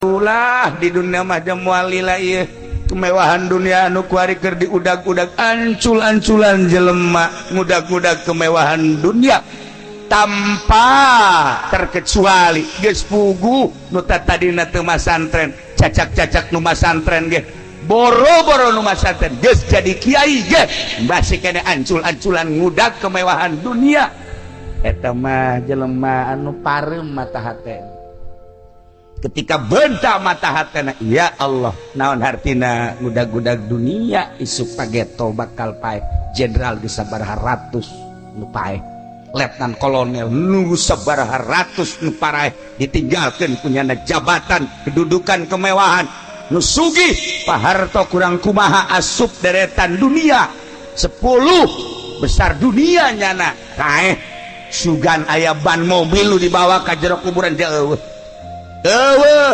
Ulah di dunia mah moal lila ieu kemewahan dunia anu kuari keur diudag-udag, ancul-anculan jelema ngudag-udag kemewahan dunia tanpa terkecuali. Geus puguh nu tadina teu masantren, cacak-cacak nu masantren ge, boro-boro nu masantren, geus jadi kiai ge masih kene ancul-anculan ngudag kemewahan dunia. Eta mah jelema anu pareum mata hate. Ketika bentak mata hatena, ya Allah, naon hartina ngudag-gudag dunia? Isuk pageto bakal paeh. Jenderal di sabaraha ratus nu paeh, letnan kolonel nu sabaraha ratus nu paraeh, ditinggalkan punyana jabatan, kedudukan, kemewahan. Nu sugih Pak Harto kurang kumaha, asup deretan dunia 10 besar dunia, nyana paeh. Sugan aya ban mobil lu dibawa ka jero kuburan jauh. Eueuh,